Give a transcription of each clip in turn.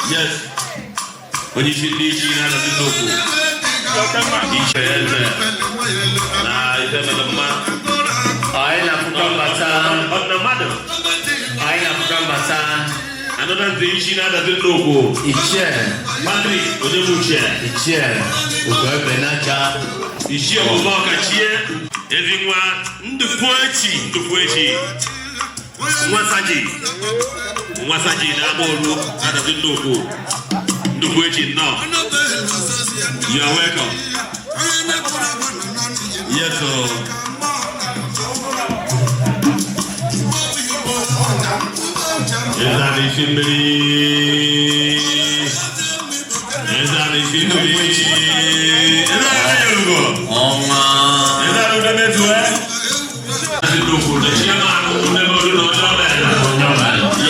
Yes. Onye isi ndị isi na-adazi nnukwu. Iche eze na ife mere mma. Anyị na-afụkwa mbata. Ọdịna mmadụ. Anyị na-afụkwa mbata. Another ndị isi na-adazi nnukwu. Ichie Patrick Onyebuche. Ichie Ugoebenaja. Ichie Ọzọ Ọkachie. Ezi nwa Ndụkwuechi. Ndụkwuechi. Nwa Saji. Nwa Saji na-agba olu na-adazi nnukwu. Ndụkwuechi, nnọọ. You are welcome. Yes, sir. Eze a na-esi mmiri. Eze a na-esi mmiri. Eze a na-enye ugo. Ọnwa. Eze a na-ude mezu e. Eze nnukwu, the chairman ndebe olu na ọjọọ bẹ̀rẹ̀.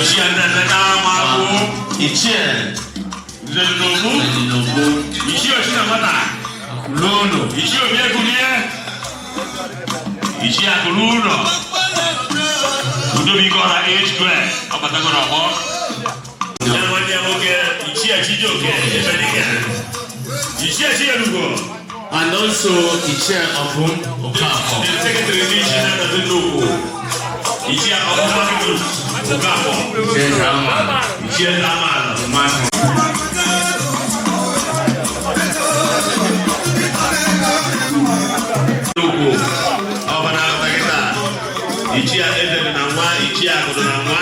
Ichie Nneka Amakwu. Ichie Nze Nnukwu. Ndinogbo. Ichie Oshinamata. Lónù. Ichie Obi Ekunie. Ichie Akụrụ ụlọ. Udobikọra H Square. Ọ batagoro ọgbọ. Ya nwanne ya nwoke, Ichie Chijioke Ebenike. Ichie Chielugo. And also Ichie Obum Okafor. The secretary ndị isi na-adazi nnukwu. Ichie Ọbụma Okafor. Ichie Zama. Ichie Zaman. Mmadụ. Nnukwu. Ọba na-akpata kịta. Ichie Eze dị na nwa, Ichie Akụ dị na nwa.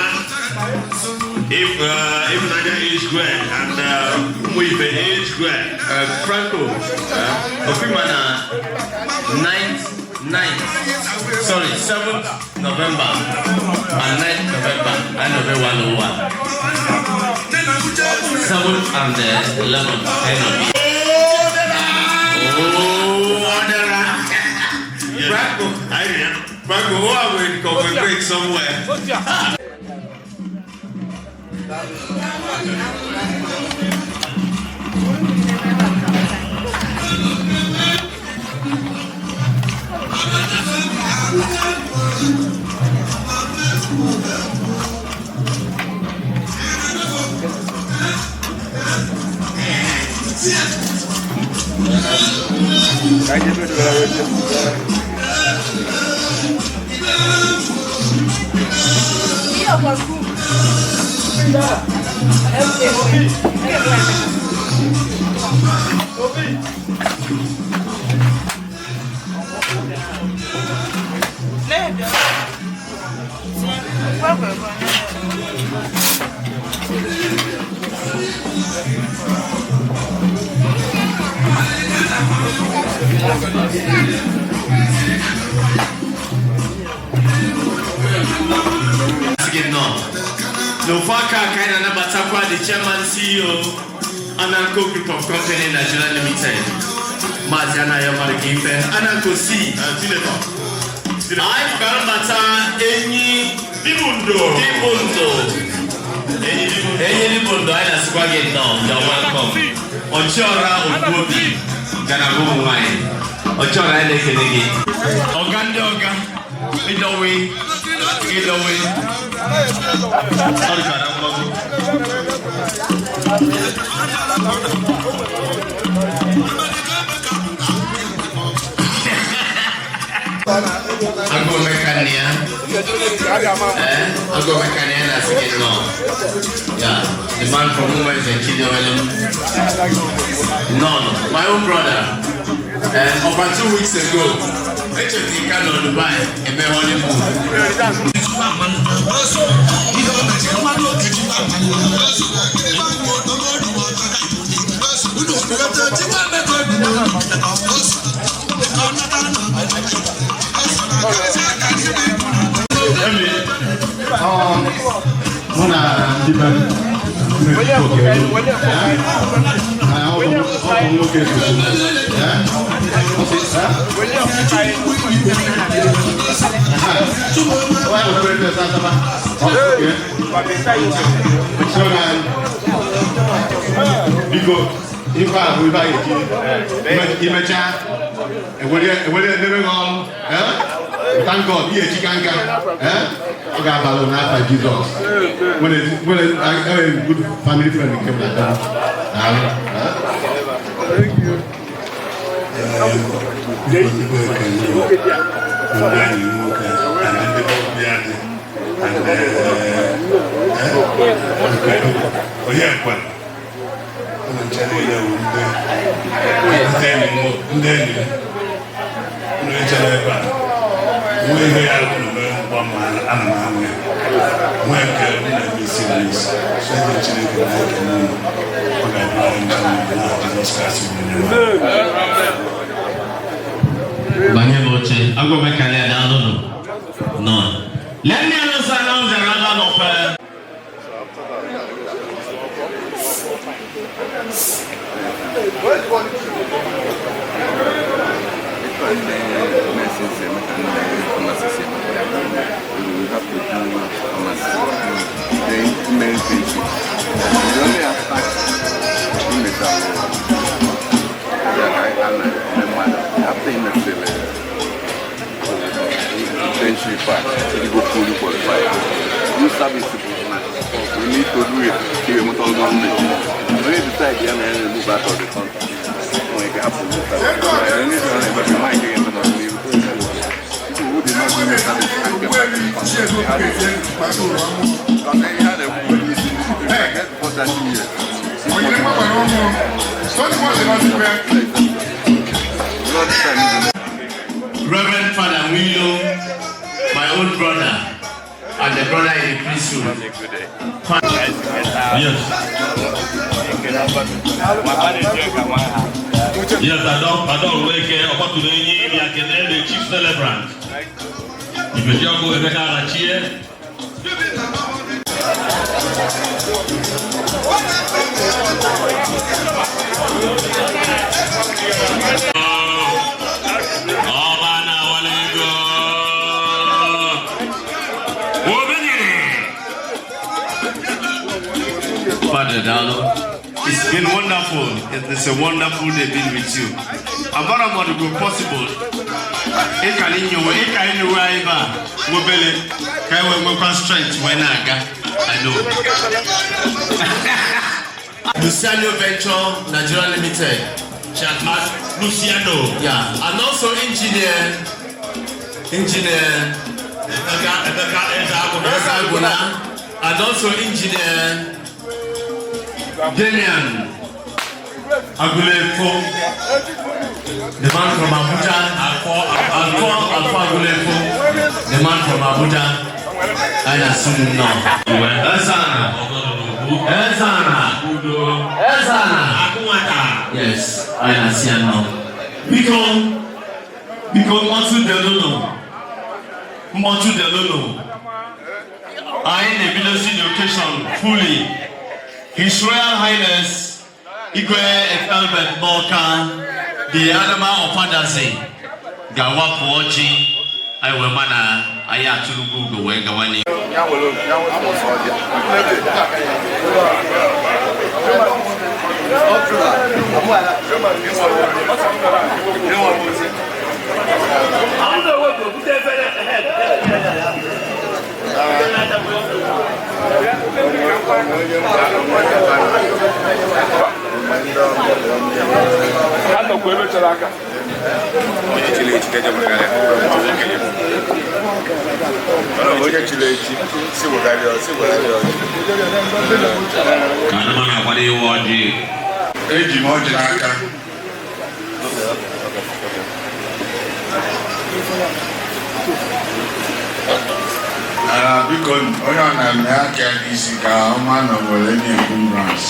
If Ifunanya H Square and Ụmụ Ife H Square. Franco, Ofima na 9th, 9th, sorry, 7th November and 9th November, I know 101. 7th and 11th, I know. Oh, Odera. Yes. Franco, Anyị ya. Franco, who are we commemorate somewhere? Sị nnọọ. N'ofu aka ka anyị na-anabatakwa the chairman, CEO, Ananko Group of Company Nigeria Limited, Maazị Anayo Marikife Ananko C. Senator. Anyị ga-anabata enyi Dibundo. Dibundo. Enyi Dibundo. Enyi Dibundo, anyị na-asịkwa gị nnọọ, you are welcome. Ọchịọra Ogbuobi ngalaba ụmụ nwanyị. Ọchịọra, anyị na-ekele gị. Ọga ndị ọga, ịdọwe, ịdọwe. Ọ dịka na mgbago. Agụ Omekannaya. Eh? Agụ Omekannaya na-asị gị nnọọ. Yeah, the man from Umueze Chidiowelu. No, no, my own brother. Over 2 weeks ago, echefuru ka nọ Dubai eme honeymoon. Mụ na ndị be m na-ekwu oke na ọ bụ nwoke soso. Ọ sị, Why would we do that? Okay. So na biko, ife a bụ ife a ga-eji imecha ewere ewere edebe gị ọrụ. Thank God, ihe echika nka. Ọ ga-abalị n'afa Jizọs. Nwere nwere good family friend nke m na-abịa. Daalụ. Thank you. Biko, ekele ndị enyi m nwoke and ndị be anyị and onye kwere ụlọ nche niile bụ ndị enyi m, ndị enyi m ụlọ echere ebe a nwee ihe ya unu mee mgba ma ana m anwụ ya nwee nke m na-eme isi n'isi. So eze Chineke na-ekene unu. Ọ ga-adịrị anyị ncha niile na Jizọs Kraịst bụ onye nwe anyị. Banye n'oche, agwa mekalia, daalụ nụ. Nọ. Let me announce the arrival of We have to do pharmacy. Then main patient. You only have tax in the town. Yeah, I after him internship part, you go fully qualified. You service we need to do it. Here, we government. When you decide, yeah, man, move out of the country. When you have to move out. Then you don't have to mind you not leave. People who did not do the service can get back to the country. They had it. Because they had a get for 30 years. Not time. Reverend Father Willow, my own brother, and the brother in the priesthood. Yes, Adon Weke, Ọkpọtụrụ Enyi, bịa kelee the chief celebrant. Ifejiọkụ Emeka Arachie. Ọba na-awala ego. Obinyere. Father Dalo, it's been wonderful. It's a wonderful day being with you. Abara mmadụ go possible. Ịkara inyowe, ịkara inyowe anyị ebe a, nwobele, ka anyị wee nwekwa strength wee na-aga. I know. Luciano Venture Nigeria Limited. Chatmat Luciano. Yeah, and also engineer Emeka Eze Agụna. Eze Agụna, and also engineer Damian Agulefo, the man from Abuja. Akọ. Akọ Akọ Agulefo, the man from Abuja. I assume no. Ezana, Ezana, Udo. Ezana. Akụ nwata. Yes, I assume no. Biko, biko, mkpọtụ delụnụ. Mkpọtụ delụnụ. Anyị na-ebidozi the occasion fully. His Royal Highness Igwe Albert Morka, the Adama of Adazi, ga-awapụ ọjị anyị wee ma na anyị atụlụgo ugo wee gawa n'ihu. Onye chiri echi ka eje wegara ya. Onye chiri echi si wegara ya, si wegara ya ọjị. Ka anụmanụ akwado iwe ọjị. Eji m ọjị n'aka. Ah, biko, onye ọ na-eme aka ya n'isi ka ọma na nwere any encumbrance.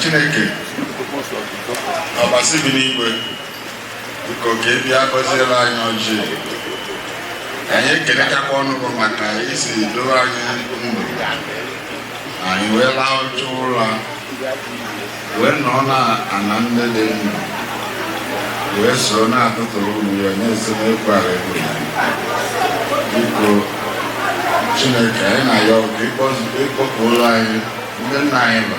Chineke ọbasi bi n'igwe, biko, ka ị bịa gọziela anyị ọjị. Anyị ekelekakwa ọnụ bụ maka isi dobe anyị ndụ, anyị wee laa ụjọ ụra, wee nọ na ana ndị dị ndụ, wee soro na-atụtụrụ ụmụ ya na-esi n'ekwara ego. Biko, Chineke, anyị na-ayọ ka ịkpọpụrụ anyị ndị nna anyị nọ,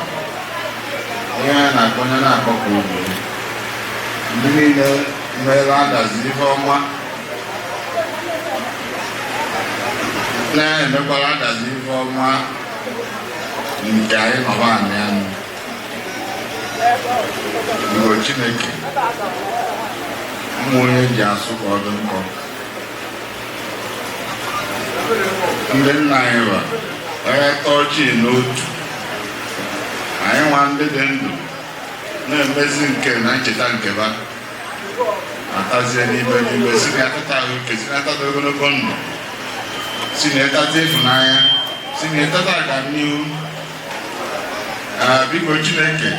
ihe anyị na-akpọ onye na-akpọpụ ụmụ ya, ndị niile. Mere Adazi ife ọma, na-emekwara Adazi ife ọma nke anyị nọba anị anụ. Igbo Chineke, ụmụ onye ji asụ ka ọ dị nkọ. Ndị nna anyị ba onye tọọ ji n'otu anyị nwa ndị dị ndụ na-emezi nke na ncheta nke ba atazie n'ime n'ime, si na atata ahụike, si na atata ogologo ndụ, si na ịtata ịfụnanya, si na ịtata agamnihu. Biko Chineke,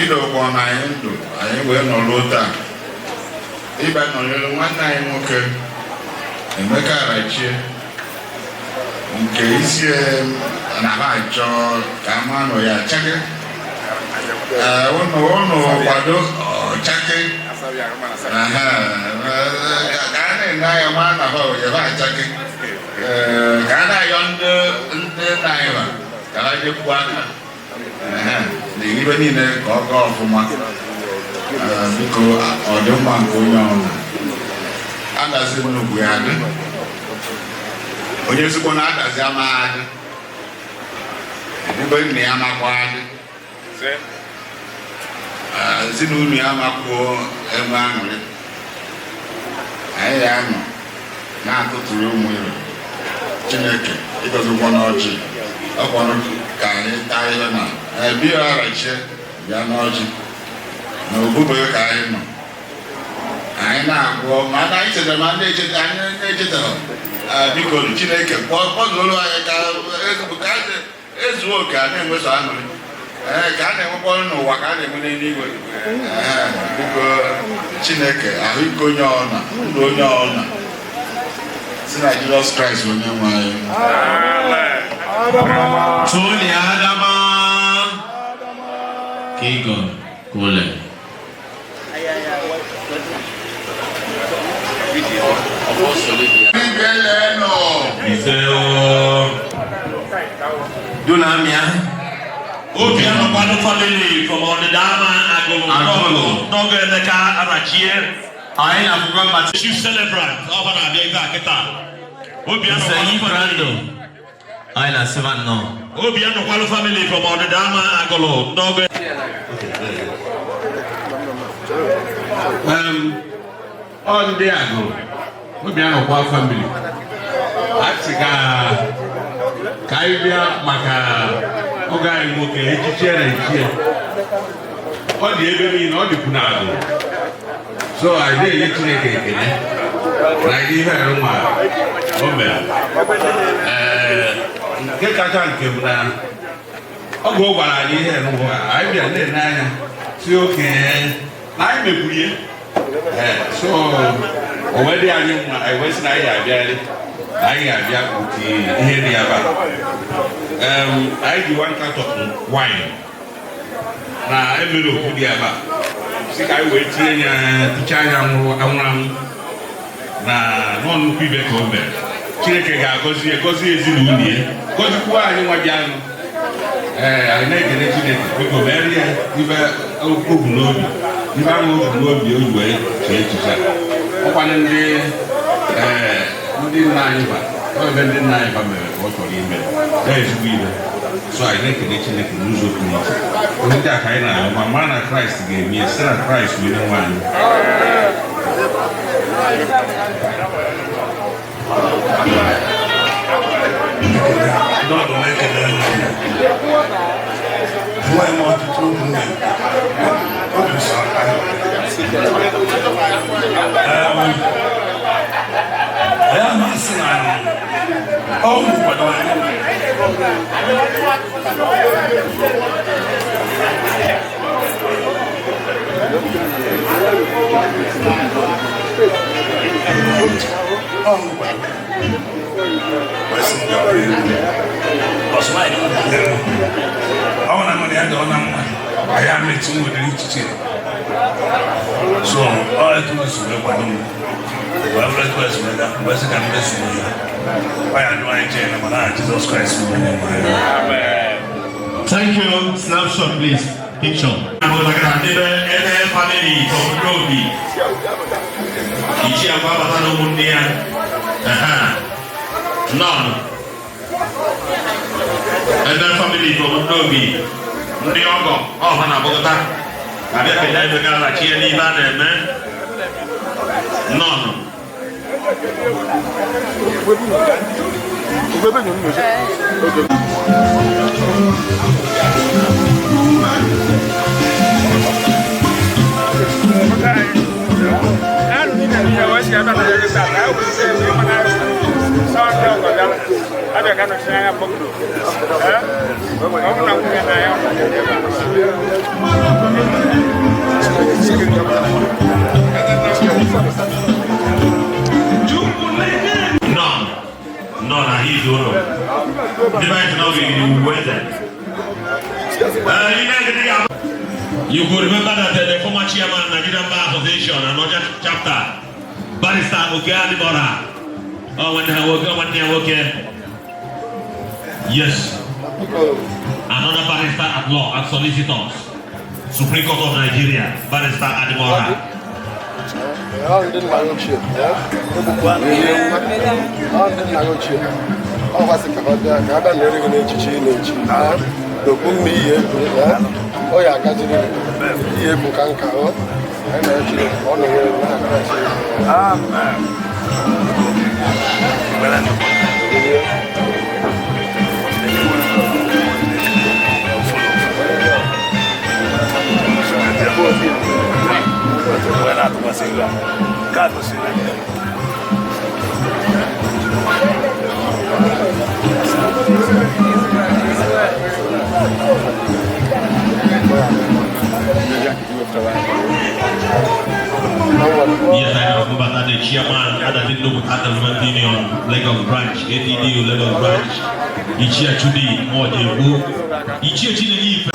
ịdọkwa na anyị ndụ anyị wee nọruo taa ịbịa nọnyere nwanne anyị nwoke Emeka Arachie nke isi na ha achọ ka a ma nọ ya chake. Ee, ụnụ ụnụ kwado chake ka a na-ene anya ma na ha oyebe achake. Ee, ka a na-ayọ ndị ndị nna anyị ha ka ha jekwuo aka na ibe niile ka ọ gaa ọfụma. Ee, biko, ọ dị mma nke onye ọbụla Adazi nnukwu ya dị onye ezigbo na Adazi amaghị adị ebube nna ya amakwa adị. Ee, ezinụlọ ya amakwuo enwe aṅụrị. Anyị ya anọ na-atụtụrụ ụmụ ire Chineke ịgọzikwa n'ọjị ọkwanụ ka anyị taa ihe na ebi Arachie bịa n'ọjị na obube ka anyị nọ anyị na-agwọ ma na anyị chetara ma ndị echeta anyị na-echetara. Biko Chineke, kpọzuolu anyị ka ka ezuo oke a na-enweso aṅụrị. Ee, ka a na-enwekwa n'ụwa ka a na-enwe n'eluigwe. Ee, biko Chineke, ahụike onye ọna, ndụ onye ọna, si na Jizọs Kraịst onye nwe anyị. Tony Adama. Kigon Kule. Ise o. Dunamia. Obianokwado family from Ọdịda Ama Agụlụ. Agụlụ. N'oge Emeka Arachie. Anyị na-akwụkwọ mbata. Chief celebrant ọ bara abịa ife a kịta. Obianokwado Nse family. Brando. Anyị na-asịba nnọọ. Obianokwado family from Ọdịda Ama Agụlụ n'oge. Ọ ndị Agụlụ Obianọkwa family a sị ka ka anyị bịa maka oge anyị nwoke echichi na ichie ọ dị ebe niile ọ dịkwu na Agụlụ, so anyị na-enye Chineke ekele na ihe nwa o mere. Ee, nke kacha nke bụ na oge ọ gwara anyị ihe nwa anyị bịa na-ene anya si okenye na anyị mekwuru ihe. Ee, so o wee dị anyị mma, anyị wee sị na anyị ga-abịarị, na anyị ga-abịa ụdị ihe dị ebe a. Anyị ji one carton wine na emere okwu dị ebe a si ka anyị wee tinye ya tichaa ya anwụrụ anwụ na nọ nnukwu ibe ka o mere. Chineke ga-agọzi ya, gọzie ezinụlọ ya, gọzikwuo anyị nwa bịa nụ. Ee, anyị na-ekele Chineke. Biko mere ya ibe obu n'obi, ibe ahụ obu n'obi o ji wee chee echiche a. Ọkwanụ ndị ee ndị nna anyị ba ọ ebe ndị nna anyị ba mere ka ọ chọrọ ime ya ezigbo ibe. So anyị na-ekele Chineke n'ụzọ pụrụ iche. Ndị a ka anyị na-arịọ ma mara na Kraịst ga-eme ya site na Kraịst onye nwe anyị. Ndị ọdụ na-ekele unu. Enweghị m ọtụtụ okwu m ga-ekwu. Obi sọ anyị. Anyị amasị na ọgwụ kwado anyị. Ọgwụ kwado. Kwesị ndị ọrụ elu. Ọsọ anyị dị ọ na mmadụ ya dị ọ na mma anyị amechi nwere echiche, so ọ etu o si wee kwado m wee bụrụ etu esi wee gaa wee sị ka m mezuo ya. Ọ ya dụ anyị chee na mana Jizọs Kraịst bụ onye nwe anyị. Thank you. Snapshot, please. Picture. Ebe family from Nnobi. Ichie akwa abata na ụmụnne ya. Nọn. Ebe family from Nnobi. Ndị ọgọ ọha na-agbakọta. Abịa kenya ebe ga-alachie n'ihe a na-eme. Nọn. Nọn. Nọn ahụ izu ụlọ. Ndị be anyị sị na ọ ga-eri ugwu eze. You could remember that the former chairman, Nigerian Bar Association, and Oja chapter, Barrister Oke Adimora. Oh, when they work, when they work, yes. Another barrister at law and solicitors, Supreme Court of Nigeria, Barrister Adimora. Ọ ndị nna ya ochie, ọ ndị nna ya ochie, ọ gwasị ka ọ bịa ka a bịa nyere gị n'echichi ị na-echi n'okpu mma iyi ebu ọ ya agaziri gị iyi ebu ka nka ọ anyị na Chineke ka ọ nọnyere gị na Chineke. Yes, I have Mubata, the chairman, Adazi Nnukwu Development Union, Lagos Branch, ATDU Lagos Branch, Ichie Chudi Mojebu, Ichie Chinenye Ife.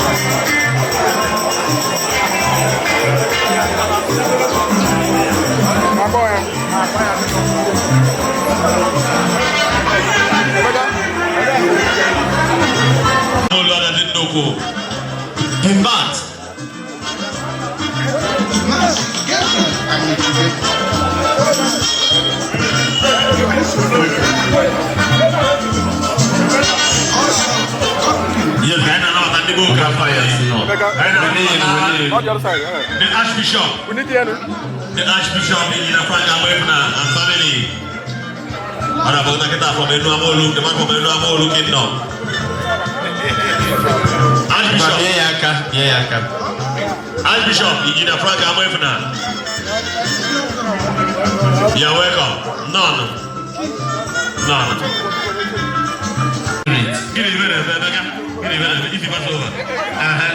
Olu Adazi Nnukwu. In fact, Yes, I know that the book. On the other side, eh. The Archbishop, We need the end. the Archbishop Engineer Frank Amwebna and family. Ọ̀nà kita from Enu Amolu, the man from Enu Amolu Kingdom. Archbishop, nye ya aka, nye ya aka. Archbishop Engineer Frank Amwebna. You're welcome. None. None. Gịnị mere ebe Emeka? Gịnị mere ebe isi pass over? Aha.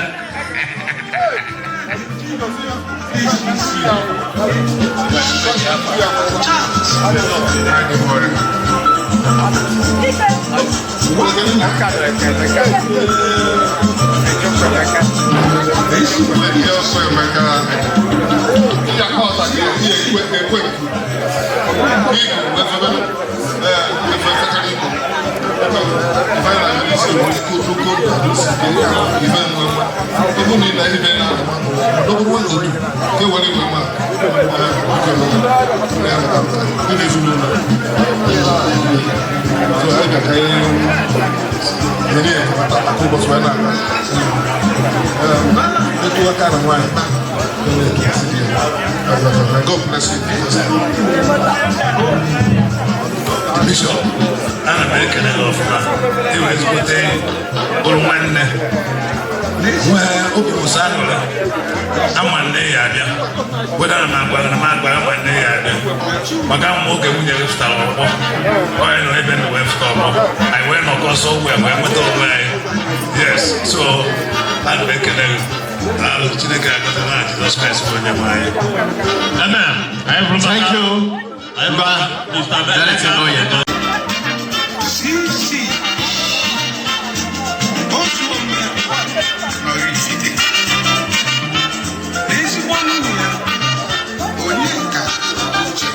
God bless you. Bishop, ana m ekele gị ọfụma. Ịwụ ezigbote enyi, bụrụ nwanne, nwee obi ụsọ aṅụrị. Ama nne ya abịa weda na m agwara na m agwara ama nne ya abịa maka ụmụ oge nwunye gị fụtara ọgbọ onye nọ ebe na wee fụta ọgbọ anyị wee nọkọ ọsọ wee wee nweta onwe anyị. Yes, so ana m ekele gị. Daalụ. Chineke agọzi na Jizọs Kraịst bụ onye nwe anyị. Amen. Anyị hụrụ Thank you. Anyị hụrụ Mr. Darlington Oye. CC otu ome nọrọ ifite ezigbo nwunye ya Onyeka Uche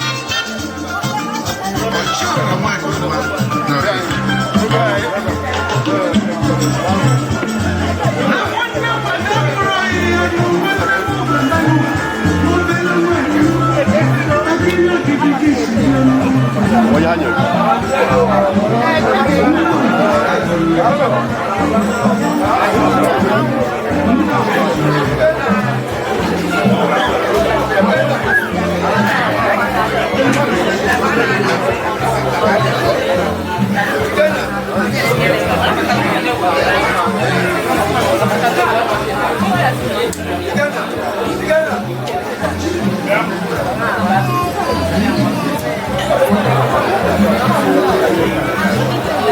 ọchịọra nwanyị ọma nọrọ ifite na nwanne nwanne mụrụ anyị. Onye ha nyere.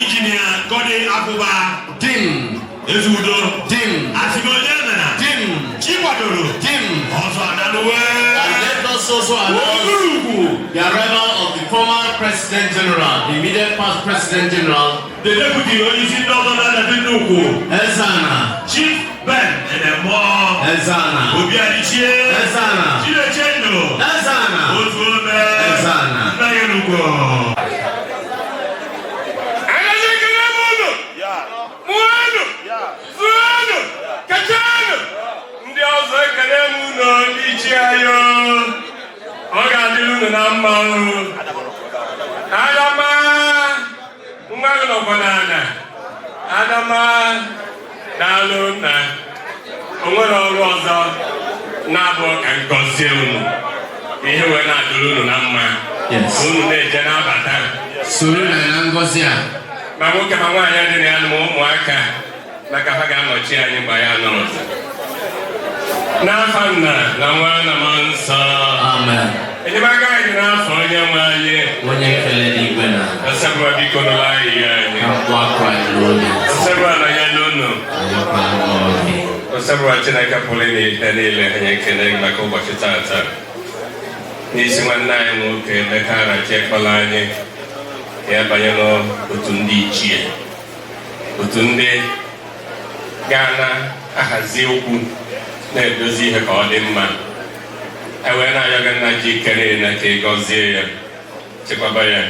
Engineer Godi Abuba. Dim. Ezudo. Dim. Asimonye Mena. Dim. Chikwadoro. Dim. Ọsọ Adaluwe. And let us also announce the arrival of the former President General, the immediate past President General, The deputy onyeisi ndị ọzọ na-adazi nnukwu. Ezana. Chief Ben Enemọ. Ezana. Obi Adichie. Ezana. Chinechendu. Ezana. Otu ome. Ezana. Nnayelugo. Ndị ọzọ, ekele m unu, ndị ichie anyị. Ọ ga-adịrị unu na mma o. Adama nwa gị nọkwa n'ala. Adama, daalụ na o nwere ọrụ ọzọ na-abụ ka ngọzie unu, ihe wee na-adịrị unu na mma. Yes. Unu na-eje na-abata. Soro na na ngọzi a. Ma nwoke ma nwaanyị dị na ya, ma ụmụaka, maka ha ga-anọchi anyị mgbe anyị anọrọ ọzọ. N'afọ Nna na Nwa na Mmụọ Nsọ. Amen. Enyemaka anyị dị n'afọ Onye nwe anyị. Onye kele n'igwe na Osebụwa, biko nụrụ anyị anyị. Ka mkpu akwa anyị n'oge. Osebụwa nọnyere unu. Anyịkwa mmụọ gị. Osebụwa Chineke pụrụ ime ihe niile, anyị ekele gị maka ụbọchị taata. N'isi nwanne anyị nwoke Emeka Arachi ekpela anyị ka ya banye n'otu ndị ichie, otu ndị ga na-ahazi okwu, na-edozi ihe ka ọ dị mma. E wee na-ayọ gị, Nna ji ike niile, ka ị gọzie ya, chekwaba ya,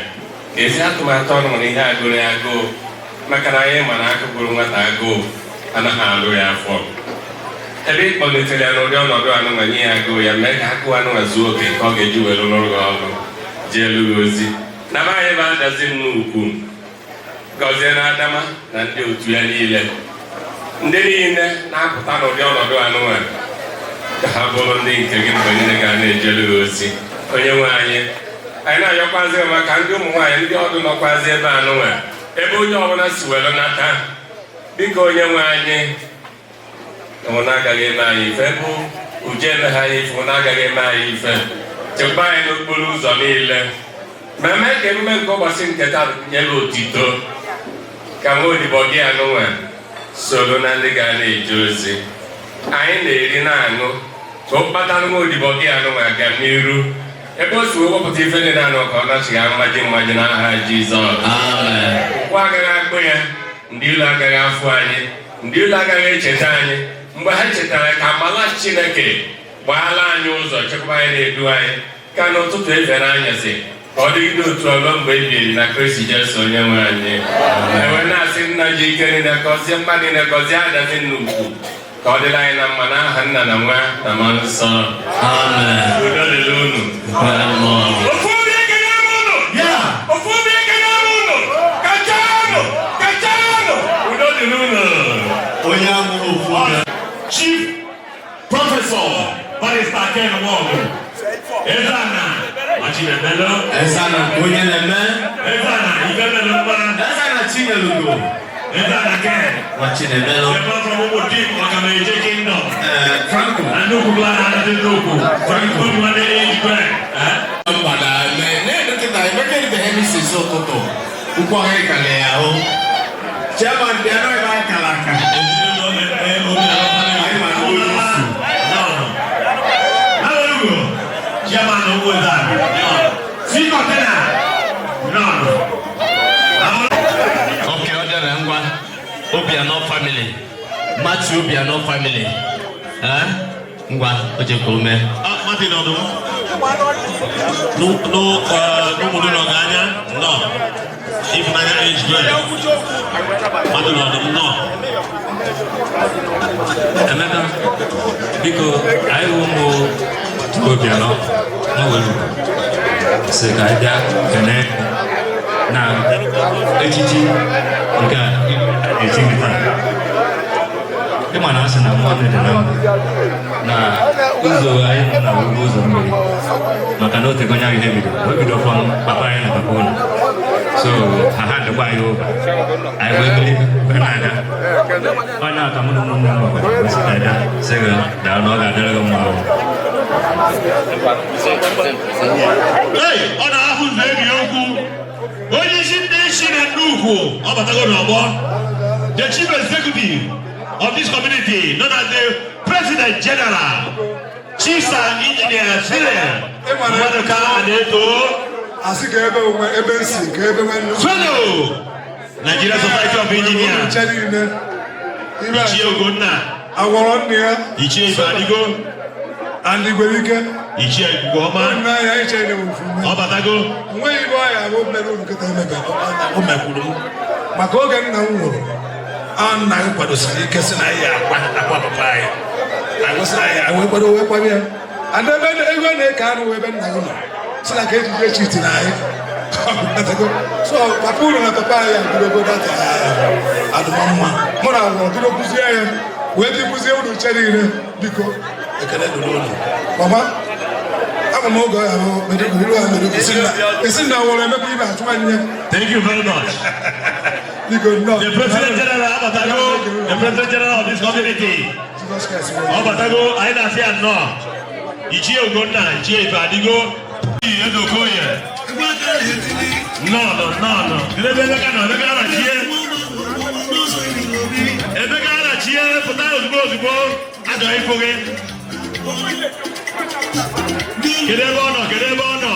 ka ezi atụmatụ ọnụ nwere ihe agụrụ ya agụụ, maka na anyị ma na akụ gụrụ nwata agụụ anaghị alụ ya afọ. Ebe ị kpọlitere ya n'ụdị ọnọdụ anụnwa, nye ya agụụ ya, mee ka agụụ anụnwa zuo oke nke ọ ga-eji were rụrụ gị ọrụ, jee elu gị ozi na be anyị bụ adazi nnukwu. Gọzie na Adama na ndị otu ya niile, ndị niile na-apụta n'ụdị ọnọdụ anụnwa, ka ha bụrụ ndị nke gị mgbe niile ga na-ejere gị ozi. Onye nwe anyị, anyị na-ayọkwazi maka ndị ụmụ nwaanyị, ndị ọdụ nọkwazi ebe anụnwa, ebe onye ọbụla si were nata. Biko, onye nwe anyị, ọ na-agaghị eme anyị ife bụ uje eme ha anyị ife, ọ na-agaghị eme anyị ife. Chekwa anyị n'okporo ụzọ niile, ma mee ka emume nke ụbọchị nke taa nye gị otito, ka nwa odibo gị anụnwa soro na ndị ga na-eje ozi. Anyị na-eri na-aṅụ ka ọ kpatara nwa odibo gị anụnwa aga n'iru ebe o si wee wepụta ife dị na-anụ, ka ọ nachigha mmaji mmaji n'aha Jizọs. Amen. Ụkwụ agaghị akpụ ya, ndị ilo agaghị afụ anyị, ndị ilo agaghị echeta anyị. Mgbe ha chetara, ka amala Chineke gbaala anyị ụzọ, chekwaba anyị, na-edu anyị ka n'ụtụtụ, efe n'anyasị, ka ọ dịgide otu ọlụ mgbe ebi ebi na Kristi Jesu onye nwe anyị. Enwe na-asị, Nna ji ike niile, gọzie mmadụ niile, gọzie adazi nnukwu, ka ọ dịrị anyị na mma, n'aha Nna na Nwa na Mmụọ Nsọ. Amen. Udo dịrị unu. Kwere mmụọ gị. Ofu obi ekele m unu. Ofu obi ekele m unu. Kachanụ, kachanụ. Udo dịrị unu. Onye amụrụ ofu oge. Chief Professor Barrister Ken Nwogu. Ezana Achimemelo. Ezana nke onye na-eme. Ezana Ifemelu Mma. Ezana Chinyelugo. Ezana Ken. Nwa Chinemelu. Ebe from Umudim Ọkameje Kingdom. Franco. Na nnukwu plan adazi nnukwu. Franco nwanne age grade. Mgbada na dọkịta Emeka eribeghị m isi ụtụtụ. Ụkwụ ọhịa ka na ya ahụ. Chairman, bịa nọ ebe anyị kara aka. Ezinụlọ Obi Anyị ma na onye isi. Hallelujah. Chairman Oweza. Si container. No. Okay, ọ dịrị ngwa. Obianọ family. Matthew Obianọ family. Eh? Ngwa, o jekwa ume. Ah, Martin Ọdụm. N'ụmụdụ nọ anya nọ. Ịfụnanya age grade. Martin Ọdụm nọ. Emeka, biko, anyị bụ ụmụ Obianọ nwere si ka anyị bịa kene. Na echichi nke a echi gị taa, ịma na asị na nwanne dị na mba na ụzọ anyị nọ na ugwu ụzọ mmiri, maka na otego nya ihe bido, o bido from papa anyị na papa unu, so ha ha dịkwa anyị over, anyị wee bili wee na-aga. Onye a ka mụ na ụmụnne m nwekwara wee sị ka ya sị gị daa na ọ ga-adịrị gị mma ahụ. Hey, ọ na-ahụ ụzọ ebi okwu. Onye isi ndị isi na ndị ugwu, ọ batago n'ọgbọ. The chief executive of this community, known as the President General, Chief Sir Engineer Cyril Maduka Aneto, Asị ka ebe onwe ebe nsi ka ebe nwanne. Fellow, Nigeria Society of Engineers, Nche niile. Ichie Ugonna, Agwọrọ nne ya. Ichie Ifeadigo, And Igwerike. Ichie Ikukuoma, Nna ya iche ne ofu. Ọ batago. Nweghị ibe ọ ya bụ mere unu nkịta emebe o mekwuru m. Maka oge nna m nwụrụ, a nna anyị kwadosiri ike sị na anyị akwa akwa papa anyị. Anyị sị na anyị anyị wee kwado wee kwado ya. And ebe ego na-eke anụ wee ebe nna gị nọ. Sị na ka ejije chiti na anyị. So papa unu na papa anyị abidogo data adụmamma. Mụ na agwọrọ bido kụzie ya wee dị kụzie unu nche niile, biko ekele dịrị unu. Mama, ama m oge ọ ya bụ meduguri iru ha meduguri esi na nwere emekwa ibe achụ nwanne. Thank you very much. Biko nnọọ. The President General abatago, the President General of this community. Jesus Christ. Ọ batago, anyị na-asị ya nnọọ. Ichie Ugonna, Ichie Ifeadigo, Eze Okoye. Nnọọ nọ, nnọọ nọ. Kedu ebe Emeka nọ? Emeka Arachie. Emeka Arachie, pụta ozugbo ozugbo. Ajọ ịfụ gị. Kedu ebe ọ nọ? Kedu ebe ọ nọ?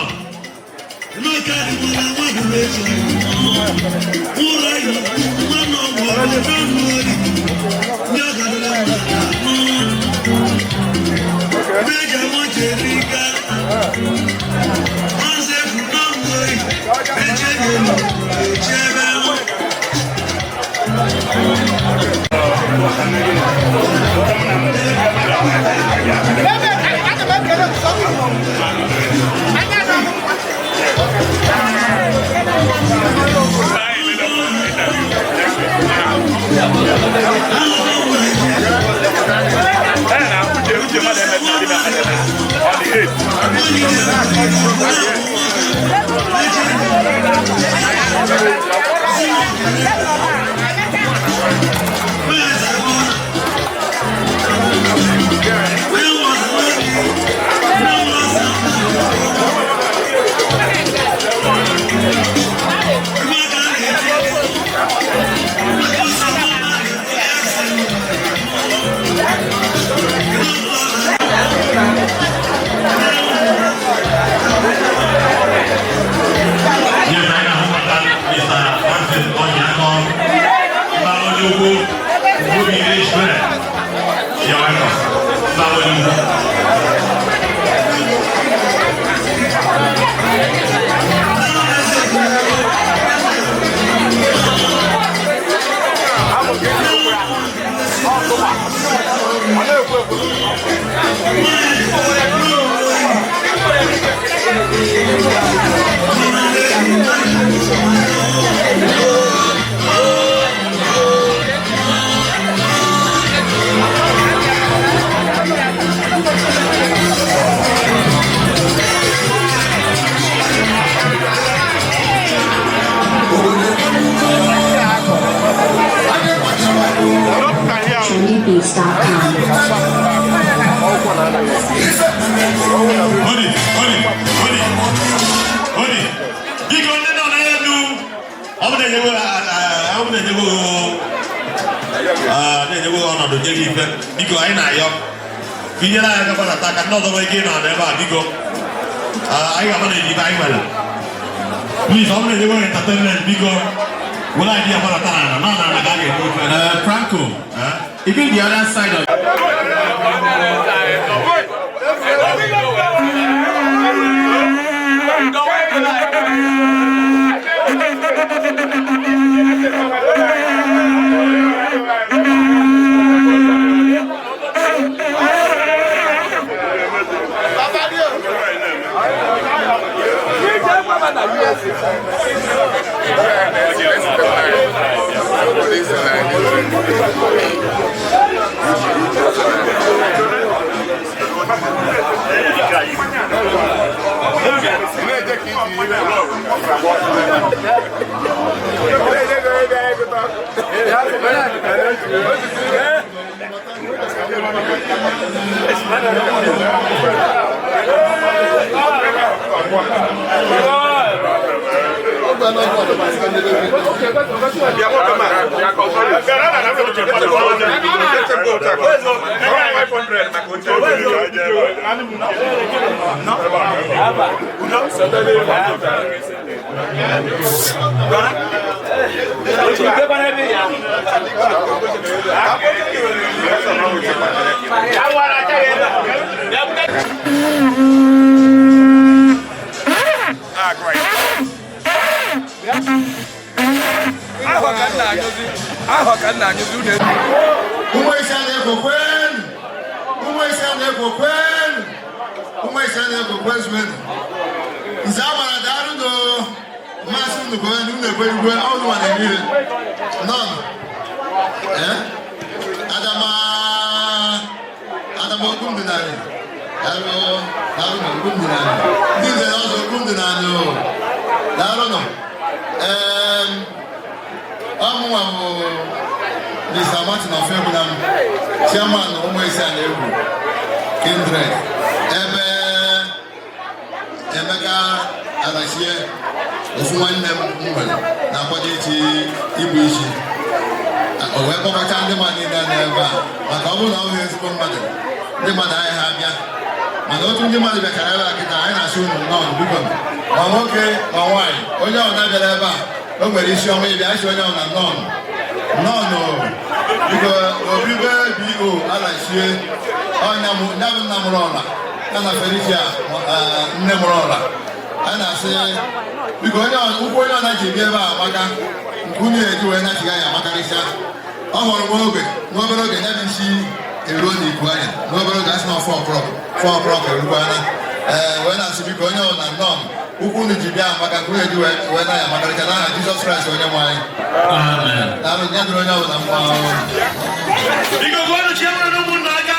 Yes, anyị na-ahụ maka Mr. Francis Onyeakọ, Mba Onye Ukwu, Obi Israel. You're welcome. Mba Onye Ukwu. trendybeats.com. Hodi, hodi, hodi, hodi. Biko ndị nọ n'elu, ọ bụ na-enyewe ọ bụ na-enyewe na-enyewe ọnọdụ nye gị ife. Biko anyị na-ayọ. Binyere anyị aka gbadata ka ndị ọzọ nwee ike ịnọ n'ebe a, biko. Anyị ga-ama na ife anyị nwere. Please, ọ bụ na-enyewe entertainment, biko. Were anyị ya gbadata n'ala, nọ n'ala ka a ga-enye ife. Franco, even the other side of Baba, Ụmụ isi a na-ekwo kwenu! Ụmụ isi a na-ekwo kwenu! Ụmụ isi a na-ekwo kwezuenu! Nze agbara daarụ nụ mmasị unu kwenu unu ekwerigwe ọnụ nwa na-emire nọn ee adama adama okwu m dị narị daarụ daarụ nụ okwu m dị narị ndị nze na ọzọ okwu m dị narị o daarụ nụ ee ọmụnwa bụ Mr. Martin Ofebunam, chairman ụmụ isi a na-egwu Kindred, ebe Emeka Arachie ofu nwanne m nwere na-akwado echi ịbụ isi o wee kpọkọta ndị mmadụ niile nọ ebe a maka ọ bụrụ na ọ bụghị ezigbo mmadụ ndị mmadụ anyị ha bịa mana otu ndị mmadụ bịachara ebe a kịta anyị na-asị unu nnọọ biko ma nwoke ma nwaanyị onye ọbụla bịara ebe a o nwere isi ọma ịbịa asị onye ọbụla nnọọ nnọọ biko obibe bo Arachie ọnya bụ nna mụrụ ọla ya na Felicia nne mụrụ ọla a na-asị biko onye ụkwụ onye ọna ji bịa ebe a amaka nke unu eji wee nachiga ya amakarịsịa ọ hụrụ nwa oge nwa obere oge ya bụ isi eruo n'iku anya nwa obere oge asị na 4 o'clock 4 o'clock erukwana ee wee na-asị biko onye ọbụla nnọọ ụkwụ unu ji bịa amaka nke unu eji wee na ya amakarịcha n'aha Jizọs Kraịst onye nwe anyị. Daalụ ya dịrị onye ọbụla mma. Biko gụọnụ chiamara na ụmụnna aka.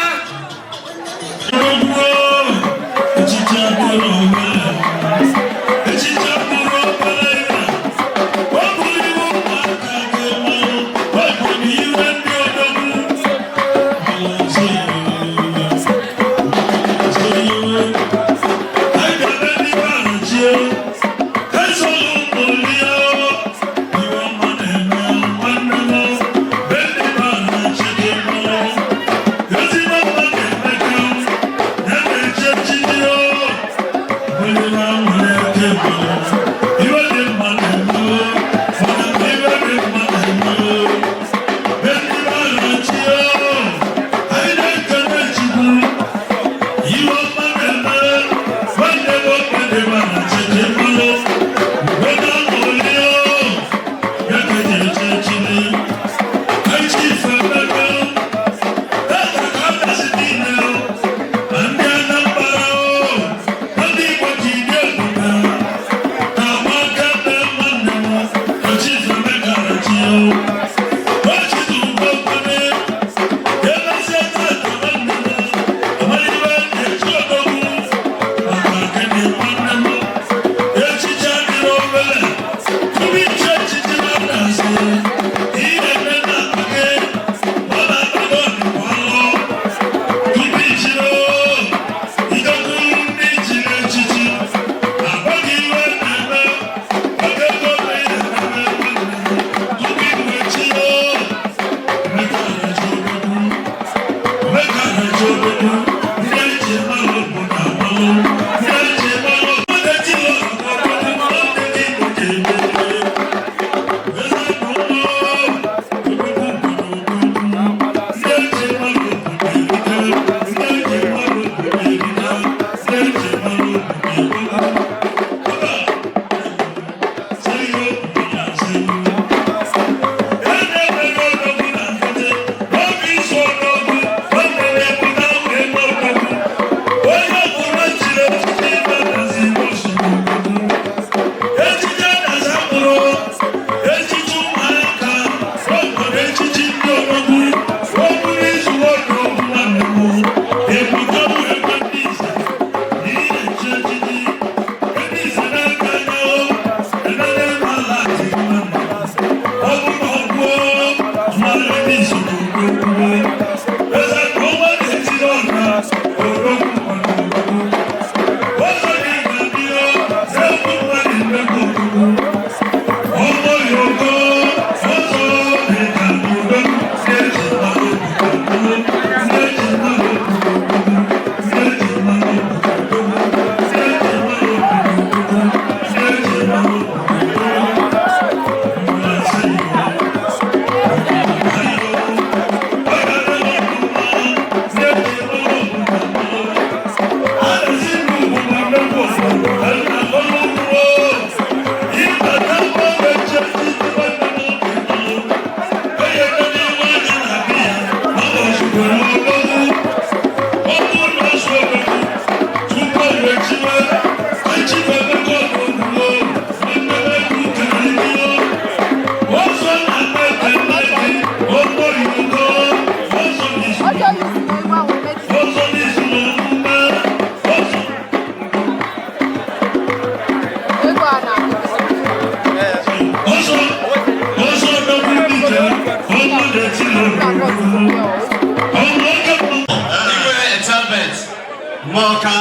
Moka,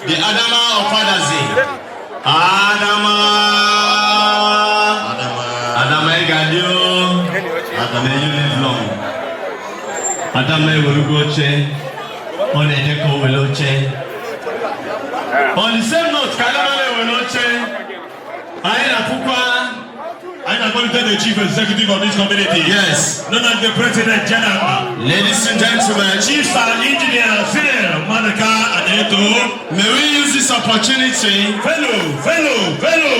the Adama of Adazi. Adama! Adama Igadio. Adama, you live long. Adama ewerugo oche. Ọ na-eje ka o were oche. On the same note, ka Adama na-ewere oche, anyị na-afụkwa Anyị na-akpọlite the chief executive of this community. Yes. Known as the President General. Ladies and gentlemen, Chief Sir Engineer Phil Madaka Aneto. May we use this opportunity. Fellow, fellow, fellow.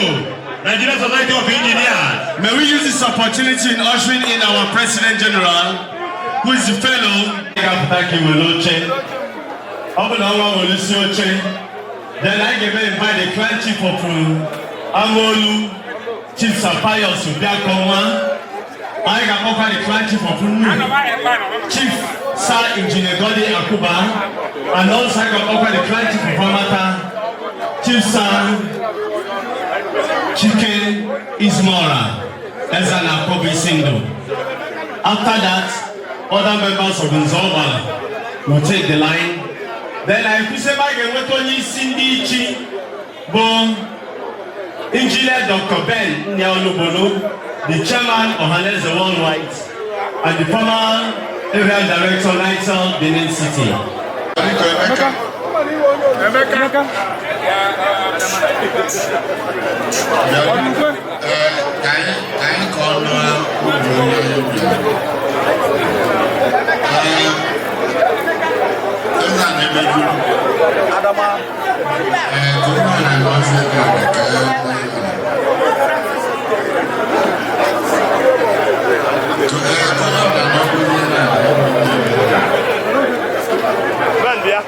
Nigerian Society of Engineers. May we use this opportunity in ushering in our President General, who is the fellow. Ga-apụta ka iwere oche. Ọ bụ na ọnwa were isi oche. Then anyị ga-eme invite the clan chief of Amolu, Chief Sir Pius Obiakonwa. Anyị ga-akpọkwa the clan chief of Nnu, Chief Sir Engineer Godi Akuba, and also anyị ga-akpọkwa the clan chief of Amata, Chief Sir Chike Ismora, Ezana Kobi Sindo. After that, other members of Nzobala will take the line. Then I kwụsị ebe a ga-enweta onye isi ndị ichi bụ Engineer Dr. Ben Nyaolubolu, the chairman Ohaneze Worldwide, and the former area director, NITEL, Benin City. Emeka. Emeka. Ka anyị kọọ n'obi onye anyị bịara. Ee, eze a na-emejuru. Ee, ka onye ọ na-agọzi ebe a ka ya nwee ihe. Ee, ka onye ọ na-agọzi ebe a ka ya nwee ihe.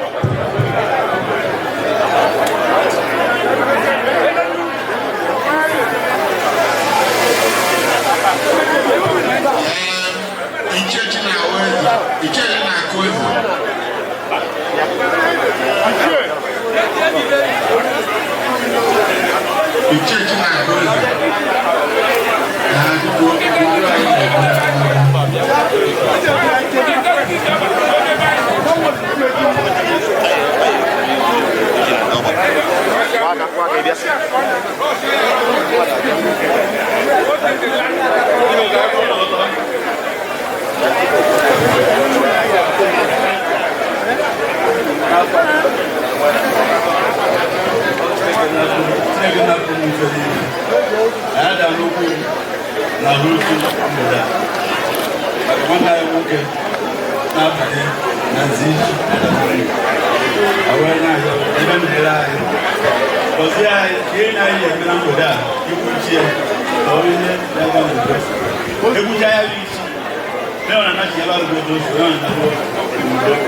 Ichechi na-awụ eze, ichechi na-akụ eze. Ichechi na-akụ eze. Ee, biko, biko anyị na-ekwu. Chineke na-apụ m ife niile. Anyị ada n'okwu na n'otu mgbede a. Maka nwanne anyị nwoke na-abanye na nzi iji awee na-ayọ ebe mmere anyị. Gọzie anyị ka ihe na anyị eme na mgbede a ikwu chi ya ka ọ ihe na-aga n'udo. Egwucha ya bụ isi. Na anachi ya bụ odo osu na na udo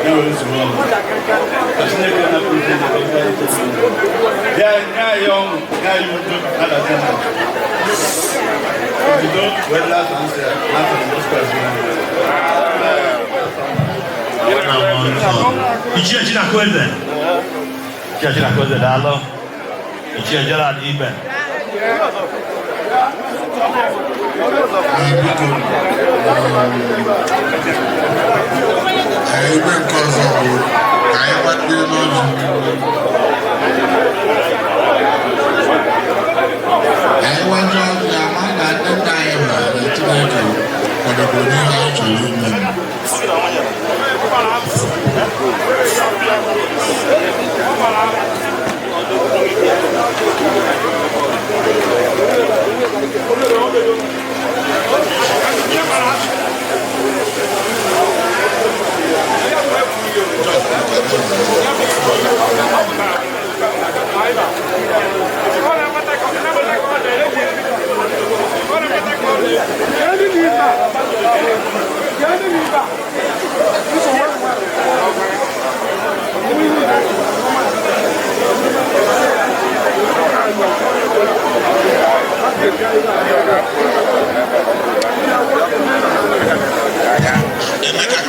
na were nsogbu ọgụ. Ka Chineke na-apụ ife na gọzie anyị chesi. Ya nye anyị ọṅụ, nye anyị udo na-adazi na obodo wee laa nsọ ya n'afọ Jizọs Kraịst bụ onye nwe. Ichie Chinakweze. Ichie Chinakweze, daalụ. Ichie Gerald Ibe. Ee, biko, ee, ebe nke ọzọ bụ ka anyị gbadee n'ọjị. Ka anyị wajụ ọjị ama na ndị nna anyị maara na Chineke kwadobere ihe anyị chọrọ ime. Emeka,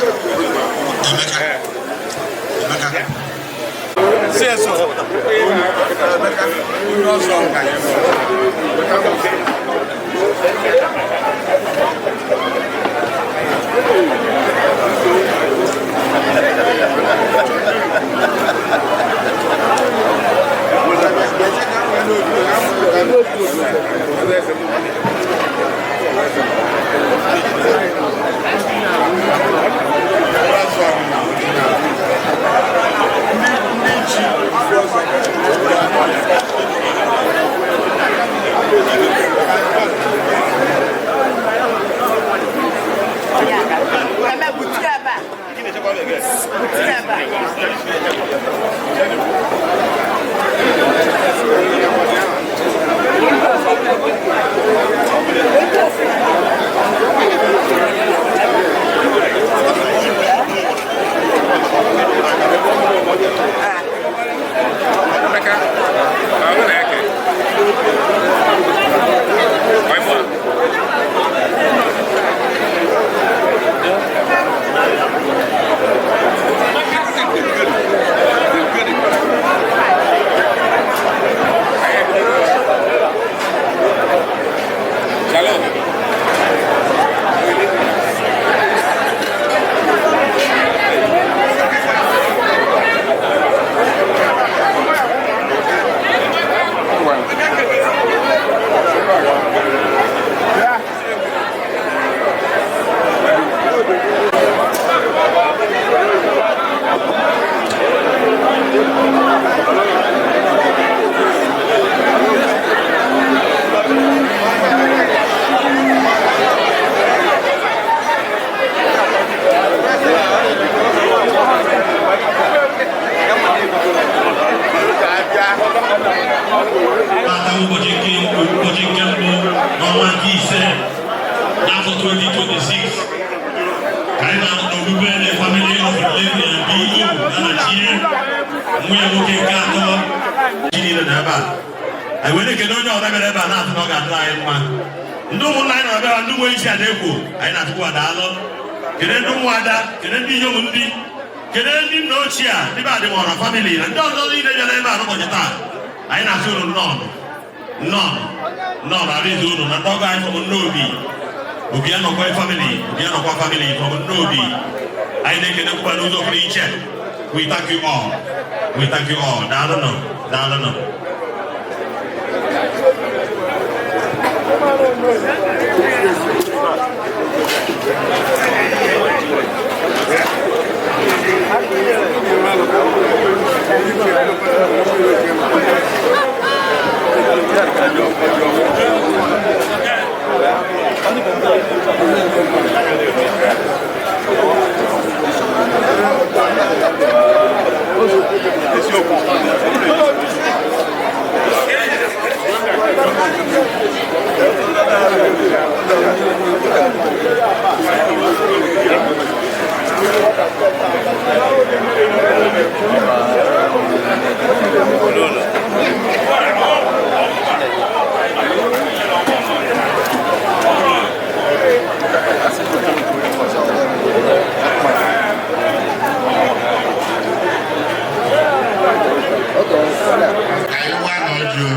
Emeka, Emeka. CSO. Emeka, onye ọzọ. Tata ụbọchị nke ụbọchị nke mbụ n'ọnwa nke ise n'afọ 2026 ka anyị na-anọ n'orube the family of Levi and B.O. Anachie, nwa ya nwoke nke atọ ji niile na ebe a. Anyị wee na-ekele onye ọbụla bịara ebe a, na-atụ na ọ ga-adịrị anyị mma. Ndị ụmụnna anyị nọ ebe a, ndị nwe isi ada ekwo, anyị na-atụkwu adaalụ. Kedu ndị ụmụada, kedu ndị inyom, ndị kedu ndị nna ochie a, ndị be adịmọra family na ndị ọzọ niile bịara ebe a n'ụbọchị taa. Anyị na-asị unu nnọọ, nnọọ, nnọọ na arize unu na ndị ọgọ anyị from Nnobi, Obi Anọkwa family, Obi Anọkwa family from Nnobi. Anyị na-ekenekwa n'ụzọ pụrụ iche. We thank you all, we thank you all. Daalụnụ, daalụnụ. Ka anyị nwa na ọjọọ.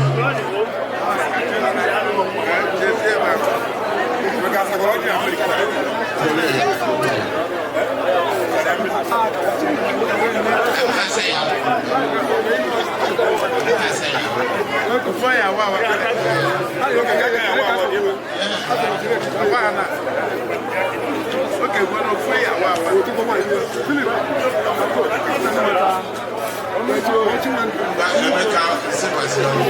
Emeka sịkwasịrị ọnụ.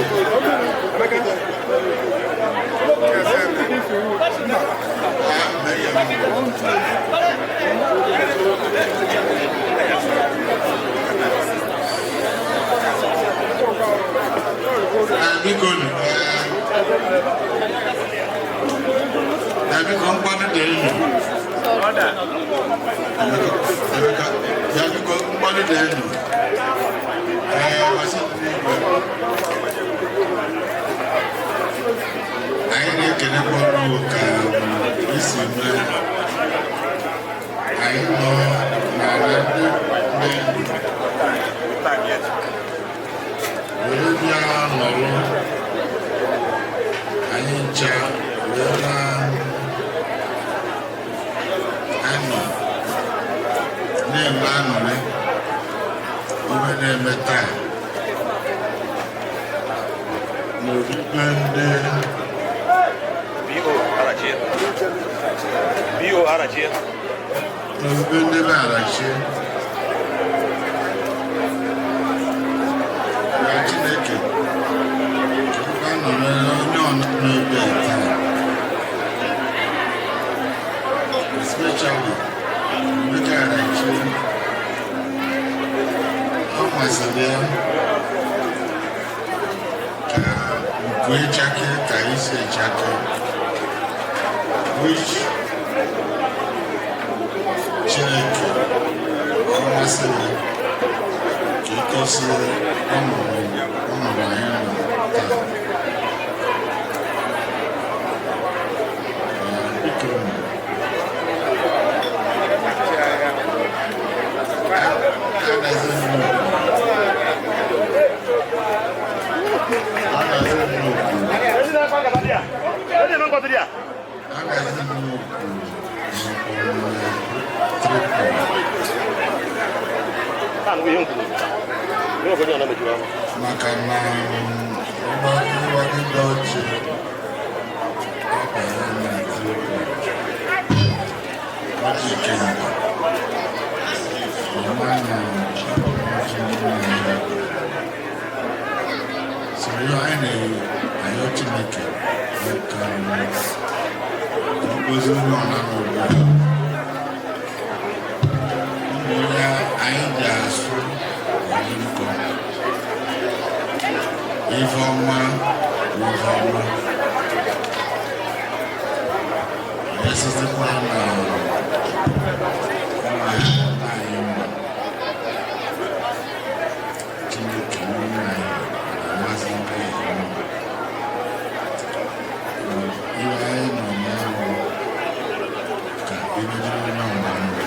Biko, na biko, mkpọtụ dị elu. Emeka, ya biko, mkpọtụ dị elu. Ee, ọsị dị n'igwe. Anyị na-ekelekwa ọrụ ka isi mee anyị nọ n'ala ndị ndị ndụ were bịa nọrọ, anyị ncha wee na-anọ na-eme aṅụrị ibe na-eme taa n'orikpe ndị B.O. Arachie. B.O. Arachie. N'orikpe ndị be Arachie. Na Chineke ka nọrọ onye ọnọ n'ebe a taa, especially Emeka Arachie. Kwesịrị ya ka ugo ịchake ka isi ịchake, which Chineke ọ masịrị ka ịkọsi ọnọdụ anyị nọ taa. Biko, adazi nnukwu adazi nnukwu adazi nnukwu maka na ịgbagide ọjị abanye na tripod ọjị ikenga ọma na ọjị ndị so ihe anyị na-ayọ Chineke bụ ka ọ gozie onye ọna n'obodo ụmụ onye anyị ji asụ ọdị nkọ ife ọma bụ ife ọma esitekwa na ụmụ anyị mma. Chineke nne anyị na-amasị ndị ya mma. Ihe anyị nọ n'ahụ ka ebidoro onye ọma mma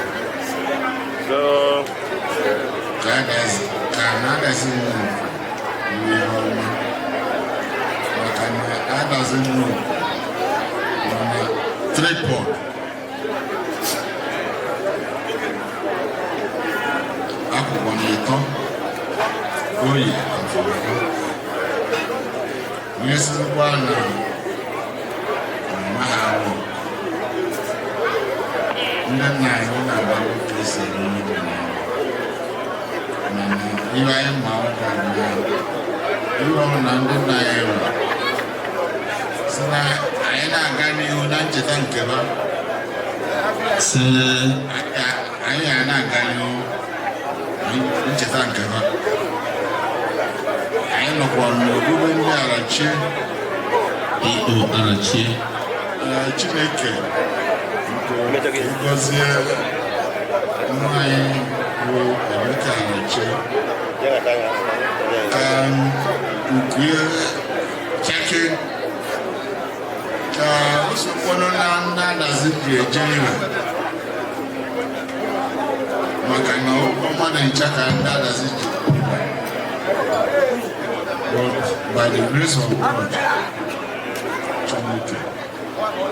ka na-adazi nnukwu ihe ọma maka na adazi nnukwu mana tripod akwụkwọ na ịtọ oyi afọ onye sizikwa na ọma ha awụ ndị nna anyị na-agba ka esi eme ihe dị n'ahụ mana ihe anyị ma ọ bụ na ihe ọ na ndị nna anyị nwere si na anyị na-aga n'ihu na ncheta nke ha anyị ga na-aga n'ihu na ncheta nke ha. Anyị nọkwa n'obube ndị Arachie. E.O. Arachie. Chineke gọzie nwa anyị bụ Emeka Arachie ka ukue chake ka o sokwanụ na ndị adazi ji eje ire maka na mmadụ ncha ka ndị adazi ji. But by the grace of God, Chineke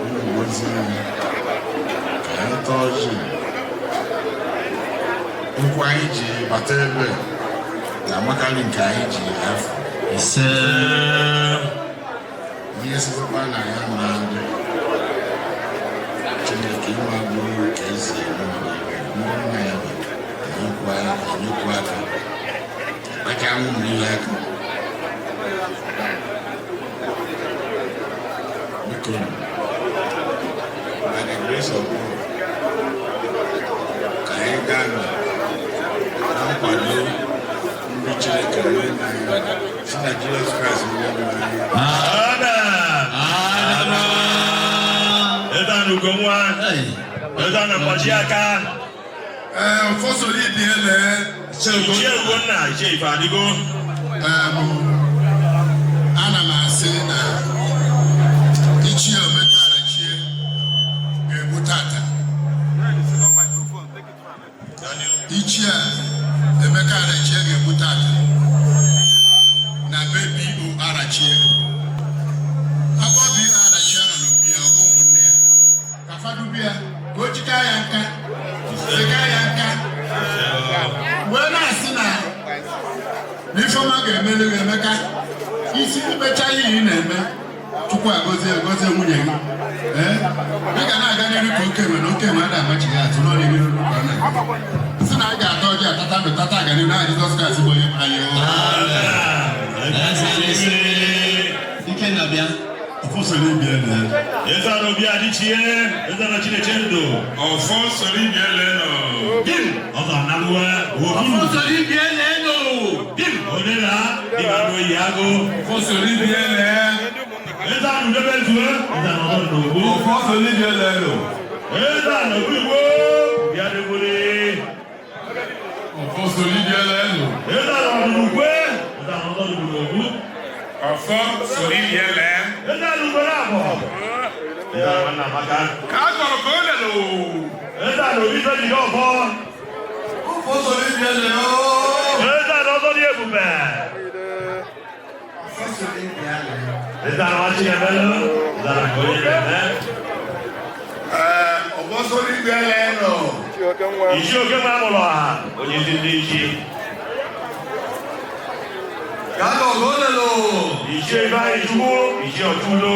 unu gozie ya ka anyị taa ọjị nkwụ anyị ji bata ebe na-amakarị nke anyị ji afọ. Ise. Onye sizikwa na ya ma ndị Chineke ịma bụrụ ka esi eme ndị nna ya bụ enyekwu aka kacha ụmụ ihe aka. Biko, by the grace of God, ka anyị gaa na nkwado ndị Chineke onye nna anyị si na Jizọs Kraịst onye nwe anyị. Eze a n'ugo nwa, eze a na mgbaji aka. Ụfọsọrọ ibi ele. Ichie Ugonna, Ichie Ife adịgo. Ana m asị na Ichie Emeka Arachie ga-egbu tata. Ichie Emeka Arachie ga-egbu tata na be B.O. Arachie. Agwọ B.O. Arachie nọ n'obi ya, ọ bụ ụmụnne ya. Ka fadubi ya, ka o chika ya nka, chika ya nka. Wee na-asị na Ifeọma ga-emelu gị Emeka isi imecha ihe ị na-eme Chukwu agọzie agọzie nwunye gị. Ee, ị ga na-aga n'iru ka oke enwe na oke enwe ada amachighị atụ n'ọrụ iri n'olu ka ọ na-aga. Sị na a ga-ata ọjị atata ndụ tata aga n'iru na Jizọs Kraịst bụ onye anyị. Ikenna bịa. Ọfọsọrọ ibi ele. Eze a n'obi adịchie, eze a na Chineke ndụ. Ọfọsọrọ ibi ele nọ. Gim, ọzọ analụwa, obi. Ọfọsọrọ ibi ele nọ. Odera, dịka n'oyi agụ. Ọfọsọlị dị ele. Eze anụ debe zue, eze anụ ọdọ n'ogbu. Ọfọsọlị dị ele lò. Eze anụ ogbu igbo, bịa dịgbuli. Ọfọsọlị dị ele lò. Eze anụ ọdọ n'ukwe, eze anụ ọdọ n'ogbu. Ọfọsọlị dị ele. Eze anụ ugboro abụọ. Eze anụ nwanne Amaka. Ka a gọrọ ka o lelo. Eze anụ obi ife jide ọfọ. Ọfọsọlị dị ele ooo. Eze anụ ọzọ dị ebube. Eze anụ nwa Chinemelu, eze anụ nke onye na-eme. Ọfọsọlị dị ele nọ. Ichie oke nwa amụrụ ọha, onye isi ndị ichie. Ka a gọrọ ka o lelo. Ichie Ifeanyị Chukwu, Ichie Ọchụudo.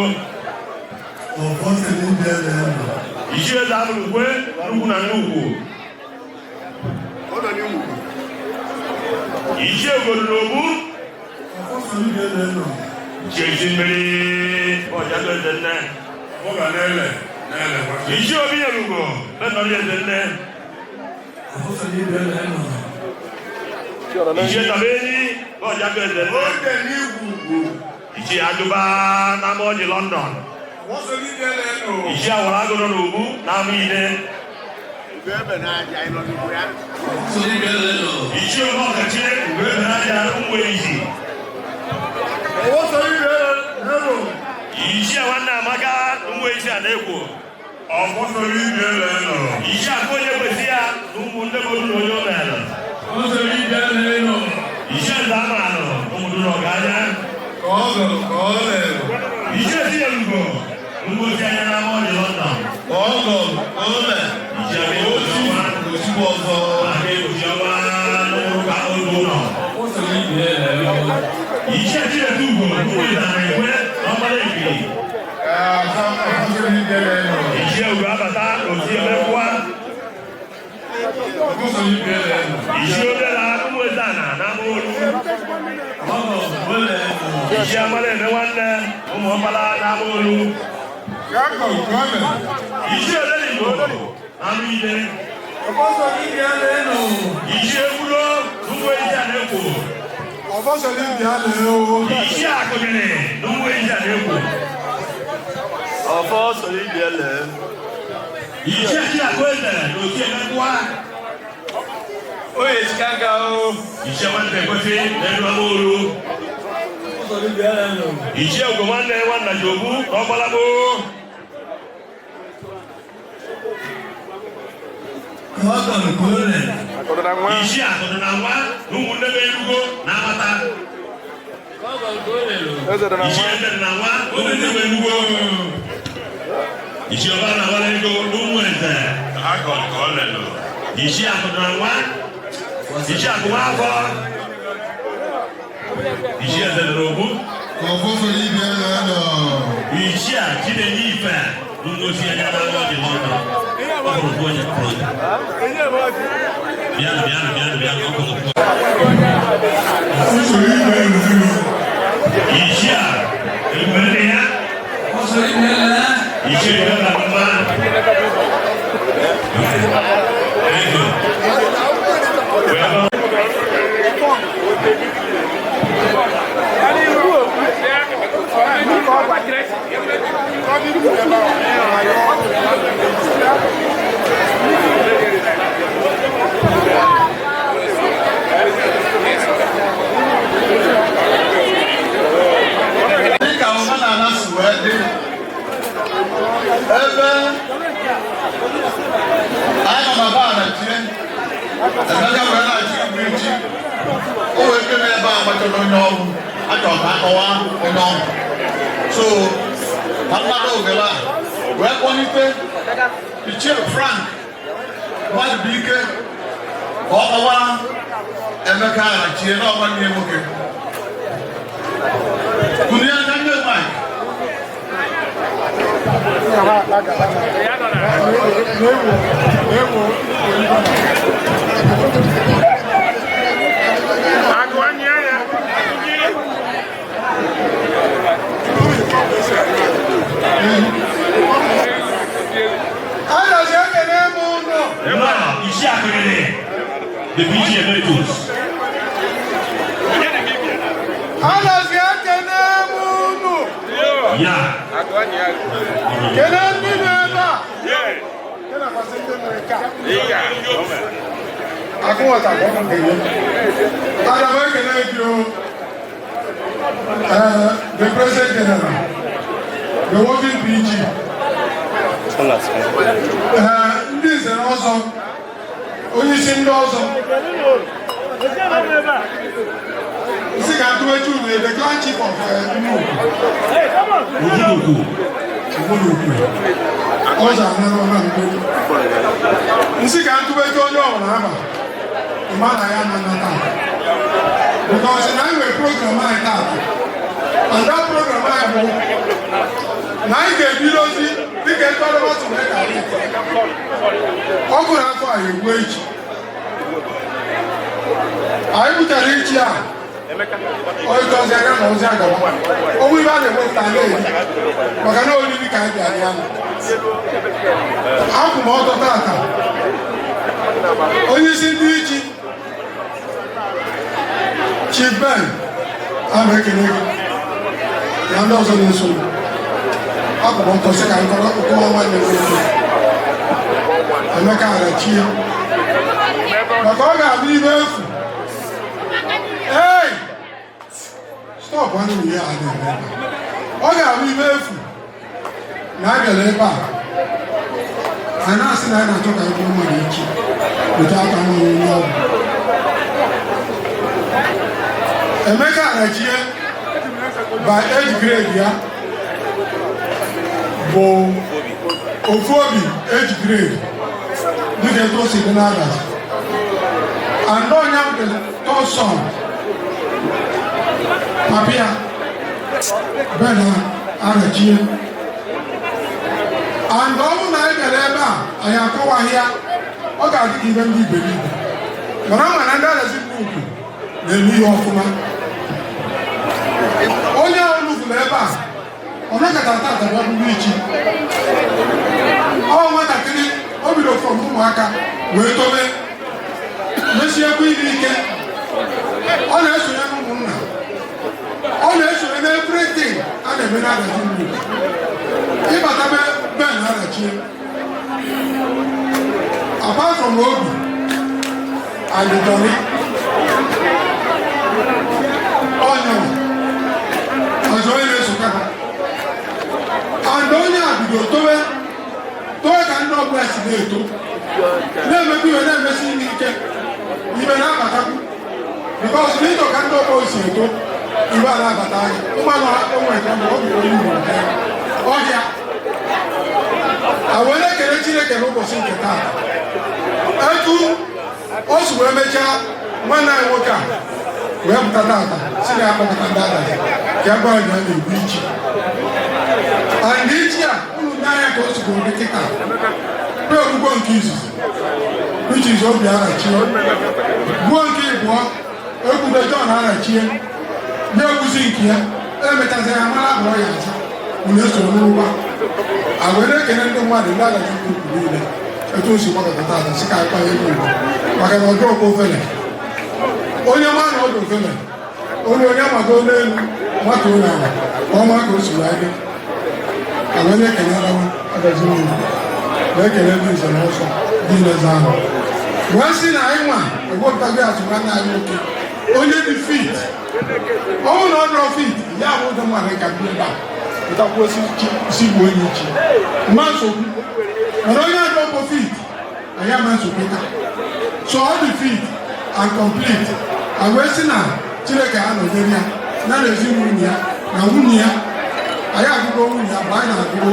Ọfọsọlị dị ele nọ. Ichie Eze Amụrụkwe, nnukwu na nnukwu. Ichie Ugodu n'Ogbu. Ọfọsọlị dị ele nọ. Ichie isi mmiri, ọjago eze nne. Ọ ga na-ele na-ele kwa. Ichie Obi Nyelugo, benọrị eze nne. Ọfọsọlị dị ele nọ. Ichie Tabenyi, ọjago eze nne. Oge n'igwugwu. Ichie Ajụba n'ama ọjị London. Ọfọsọlị dị ele lò. Ichie Awara Agụrụ n'Ogbu n'ama Ide. Ọfọsọlị dị ele nọ. Ichie Obe Ọkachie, Ugo Ebe n'aja ụmụ Eyizi. Ọfọsọlị dị ele nọ. Ichie Nwanne Amaka, ụmụ Eyizi a na-ekwo. Ọfọsọlị dị ele nọ. Ichie Akụ onye kwesị ya na ụmụ ndị bụ na onye o mere. Ọfọsọlị dị ele nọ. Ichie Nze Amanụ, ụmụ Duru Ọganya. Ka ọ gọrọ ka o lelo. Ichie Tinyelugo, ụmụ ozi anya n'ama ọjị London. Ka ọ gọrọ ka o lelo. Ichie Aka Ekpuchi Ọnwa, Osigbo ọzọ. Aka Ekpuchi Ọnwa n'ụka oge ụlọ. Ọfọsọlị dị ele lò. Ichie Chinedu Ugo, ụmụ Ịzara Ekwe, n'Ọkpara Ekiri. Ọfọsọlị dị ele nọ. Ichie Ugo Abata, Osi Emekwa. Ọfọsọlị dị ele nọ. Ichie Obela, ụmụ Ezana, n'ama Olu. Ichie Amara Eme nwanne, ụmụ Ọkpara n'ama Olu. Ka a gọrọ ka o lelo. Ichie Odenigbo, n'ama Ide. Ọfọsọlị dị ele nọ. Ichie Ekwudo, ụmụ Ezi a na-ekwo. Ọfọsọlị dị ele nọ. Ichie Akụnyere, ụmụ Ezi a na-ekwo. Ọfọsọlị dị ele. Ichie Chiakụ Eze, na Osi Emekwa. Oye Chicago. Ichie Nwanne Ekwesị, n'elu ama Olu. Ọfọsọlị dị ele nọ. Ichie Ugo nwanne nwanna ji ogbu n'Ọkpalagbo. Ka ọ gọrọ ka o lelo. Ichie Akụdụ na nwa na ụmụnne m erugo na-amata. Ichie Eze dị na nwa na ụmụnne m erugo. Ichie Ọba na awara ego na ụmụ eze. A gọrọ ka o lelo. Ichie Akụdụ na nwa. Ichie Akụ nwa afọ. Ichie Eze dị n'ogbu. Ọfọsọlị dị ele nọ. Ichie Chinenye Ife na ụmụ osi anya na ọjị London. Ọ bụrụ ofu onye kpọrọ. Bịanụ bịanụ bịanụ bịanụ ọ bụrụ ofu. Ọfọsọlị dị ele nọ. Ichie a ebube nne ya. Ọfọsọlị dị ele. Ichie Ebe na mma. Thank you. Well, Dịka omenala si wee dị, ebe anyị nọ na baa na tie, Emeka wee na-achị igbu ichi, o wee kene ebe a gbachara onye ọrụ, achọrọ ka akọwa onye ọrụ. So, ka mmadụ ogele a wee kpọlite Ichie Frank Mmadụbụike ka ọ kọwaa Emeka Arachie na ọgwa nne nwoke. Kunie aka nne Mike. Now, Ichie Akụnyere, the PG Emeritus. Ya. Kedu ndị nọ ebe a? Kenekwasị ndị nọ nke a? Akụwọta ka ọ ga-enye. Ana m ekele gị o. The President General, the working PG, ndị nze na ọzọ, onye isi ndị ọzọ, nsị ka ntụwechi unu, the clan chief of Nnukwu. Ojúlùkù. Ojúlùkù. Ọzọ anara ọna mgbe. Nsị ka ntụwechi onye ọbụla aba, ịma na ya na nnata. Because na anyị nwere program anyị taata. And that program anyị bụ na anyị ga-ebidozi dịka etu ọdọba si wee ka anyị. Ọ gụrụ afọ a egbuo echi. Anyị butere ichi a onye ozi anya na ozi agaba. Ọnwụ ibe a na-ewepụta na-eri maka na oriri ka anyị bịara ya. Akwụ m ọtọ tata. Onye isi ndị ichi, Chief Ben, a na-ekele gị na ndị ọzọ na-eso m. Akwụ m ọtọ sị ka nkọrọ kọwa nwanne m nwoke Emeka Arachie maka ọ ga-abụ ibe efu. Hey! Stop anụ ihe a na-eme ebe a. Ọ ga-abụ ibe efu na abịara ebe a a na-asị na anyị na-achọ ka anyị bụrụ mmadụ echi weta aka nwere onye ọgwụ. Emeka Arachie by age grade ya bụ ofu obi age grade dịka etu o si dị n'Adazi, and ọnya bụ the third son papia Ben Arachie. And ọ bụrụ na anyị bịara ebe a anyị akọwaghị ya, ọ ga-adị ka ibe ndị iberibe, mana ama na ndị Adazi Nnukwu na-eme ihe ọfụma. Onye ahụ nufuru ebe a ọ nakọtara tata bịa bụrụ ichi ọ nwatakịrị, o bido from ụmụaka wee tobe, mesiekwa iri ike. Ọ na-esonye n'ụmụnna, ọ na-esonye na everything a na-eme n'Adazi Nnukwu. Ịbata be Ben Arachie, apart from Obi and Johnny, onye ọzọ onye na-esokwa ha, and onye a bido tobe tobe ka ndị ọbụla si na-eto, na-emebi ihe, na-emesi ime ike, ibe na-abatakwu, because n'ịtọ ka ndị ọgbọ si eto, ibe a na-abata anyị ụmụanụ ha onwe nke mbụ ọ bụ onye Igbo nke ọhịa. A wee na-ekele Chineke n'ụbọchị nke taa etu o si wee mechaa nwanne anyị nwoke a wee pụta tata si na ya kpọkọta ndị Adazi ka ebe anyị na-egbu ichi. And ichi a unu ndị anya ka o si dị kịta kpee ogbugbo nke izizi, which is Obi Arachie, gbuo nke ịbụọ, ekwube John Arachie na-egwuzi nke ya, emechazị ya mara abụọ ya aza unu esoro n'ụgba. A wee na-ekele ndị mmadụ, ndị Adazi Nnukwu niile, etu o si gbakọta tata si ka anyị kwanye ugwu maka na ọjọọ kwa ofele onye ma na ọdụ ofele onye onye mago n'elu nwata onye ala ka ọ maa ka o si wee dị. A wee na-ekele adawa Adazi Nnukwu, na-ekele ndị nze na ọzọ niile za ahụ, wee sị na anyị nwa ewepụtaghị atụ nwanne anyị nwoke onye dị fit. Ọ bụrụ na ọ dịrọ fit ya bụ ụdị mmadụ ka bi ebe a pụtakwuo si gbuo onye ichi mma nsogbu, mana onye adọkpọ fit anyị ama nsogbu taa. So ọ dị fit and complete. A wee sị na Chineke ha nọnyere ya na ezinụlọ ya na nwunye ya. Anyị agụgo nwunye ya mgbe anyị na-agụ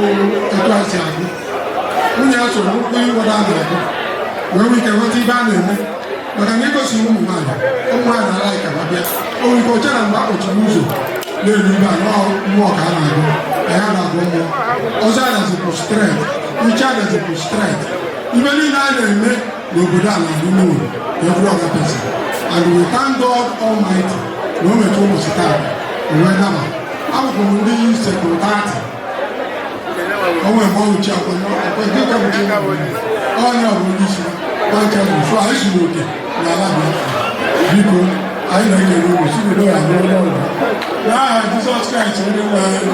etu a si agụ nwunye ya, soro nnukwu ịwọda a na-agụ wee nwee ike ghọta ibe a na-eme, maka na igosi ụmụ nwaanyị, ụmụ nwaanyị na-ala ka ha bịa. O nwere ike oche na mgbe akpọchiri ụzọ na-elu ibe a mmụọ ka a na-agụ, anyị a na-agụ mmụọ ọzọ. Adazi bụ straight iche, Adazi bụ straight. Ibe niile a na-eme n'obodo a na-adị n'ụlọ every other person, and we thank God Almighty na o metụ ụbọchị taa o wee daba. Abụkwa m ndị secretary onwe mgbe ọ uche akwa nke ka bụ onye ọ bụ onye isi kwancha bụ so anyị zuru oke n'ala Biafra. Biko, anyị na-ekele unu si bido ya n'ụlọ ọgwụ n'aha Jizọs Kraịst onye nwe anyị.